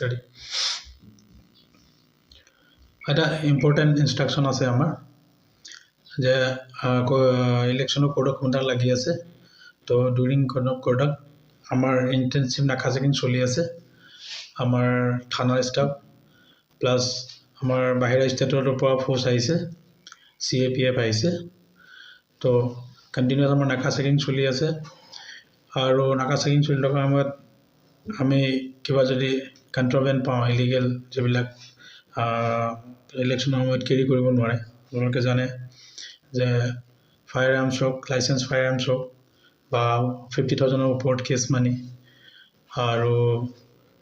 Ready. এটা important instruction আছে আমাৰ যে ইলেকশ্যনৰ কোড অফ কণ্ডাক্ট লাগি আছে। তো ডিউৰিং কোড অফ কণ্ডাক্ট আমাৰ ইণ্টেনচিভ নাকা চেকিং চলি আছে। আমাৰ থানাৰ ষ্টাফ প্লাছ আমাৰ বাহিৰা ষ্টেটৰ পৰা ফ'ৰ্চ আহিছে, চিএপিএফ আহিছে। তো কণ্টিনিউৱাছ আমাৰ নাকা চেকিং চলি আছে আৰু নাকা চেকিং চলি থকা সময়ত আমি কিবা যদি কণ্ট্ৰবেণ্ড পাওঁ, ইলিগেল যিবিলাক ইলেকশ্যনৰ সময়ত কেৰি কৰিব নোৱাৰে, আপোনালোকে জানে যে ফায়াৰ আৰ্মছ হওক, লাইচেঞ্চ ফায়াৰ আৰ্মছ হওক বা 50,000ৰ ওপৰত কেছ মানি আৰু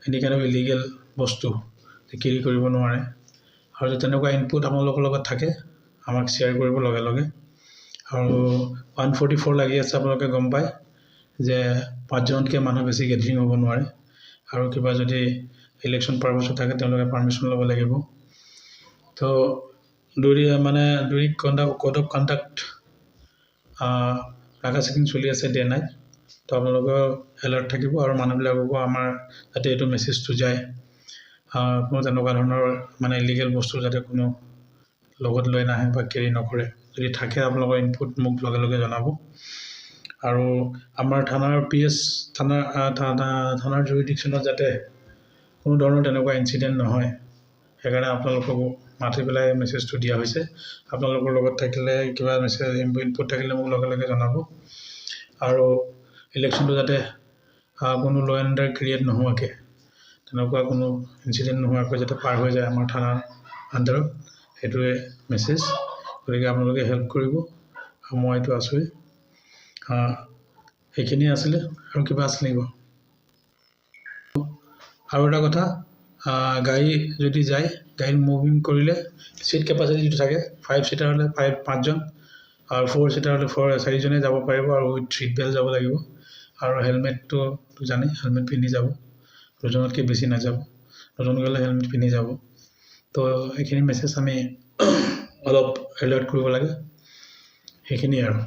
এনি কাইণ্ড অফ ইলিগেল বস্তু কেৰি কৰিব নোৱাৰে। আৰু যদি তেনেকুৱা ইনপুট আপোনালোকৰ লগত থাকে, আমাক শ্বেয়াৰ কৰিব লগে লগে। আৰু 144 লাগি আছে, আপোনালোকে গম পায় যে পাঁচজনতকৈ মানুহ বেছি গেডাৰিং হ'ব নোৱাৰে আৰু কিবা যদি ইলেকশ্যন পাৰ্পাছত থাকে, তেওঁলোকে পাৰ্মিশ্যন ল'ব লাগিব। তো মানে during code of conduct নাকা চেকিং চলি আছে ডে নাইট। তো আপোনালোকেও এলাৰ্ট থাকিব আৰু মানুহবিলাককো আমাৰ যাতে এইটো মেছেজটো যায়, কোনো তেনেকুৱা ধৰণৰ মানে ইলিগেল বস্তু যাতে কোনো লগত লৈ নাহে বা কেৰি নকৰে। যদি থাকে আপোনালোকৰ ইনপুট, মোক লগে লগে জনাব। আৰু আমাৰ থানাৰ পি এছ থানাৰ জুৰিডিকশ্যনত যাতে কোনো ধৰণৰ তেনেকুৱা ইনচিডেণ্ট নহয়, সেইকাৰণে আপোনালোককো মাতি পেলাই মেছেজটো দিয়া হৈছে। আপোনালোকৰ লগত থাকিলে, কিবা মেছেজ ইনপুট থাকিলে মোক লগে লগে জনাব। আৰু ইলেকশ্যনটো যাতে কোনো ল এণ্ড অৰ্ডাৰ ক্ৰিয়েট নোহোৱাকৈ, তেনেকুৱা কোনো ইনচিডেণ্ট নোহোৱাকৈ যাতে পাৰ হৈ যায় আমাৰ থানাৰ আণ্ডাৰত, সেইটোৱে মেছেজ। গতিকে আপোনালোকে হেল্প কৰিব আৰু মইতো আছোৱেই। সেইখিনিয়ে আছিলে। আৰু কিবা আছিলে নেকি বাৰু? আৰু এটা কথা, গাড়ী যদি যায়, গাড়ীত মুভিং কৰিলে চিট কেপাচিটি যিটো থাকে, ফাইভ ছিটাৰ হ'লে পাঁচজন আৰু ফ'ৰ ছিটাৰ হ'লে চাৰিজনে যাব পাৰিব আৰু উইথ চিট বেল্ট যাব লাগিব। আৰু হেলমেটটো জানেই, হেলমেট পিন্ধি যাব, দুজনতকৈ বেছি নাযাব, দুজন গ'লে হেলমেট পিন্ধি যাব। তো এইখিনি মেছেজ আমি অলপ এলাৰ্ট কৰিব লাগে, সেইখিনিয়ে আৰু।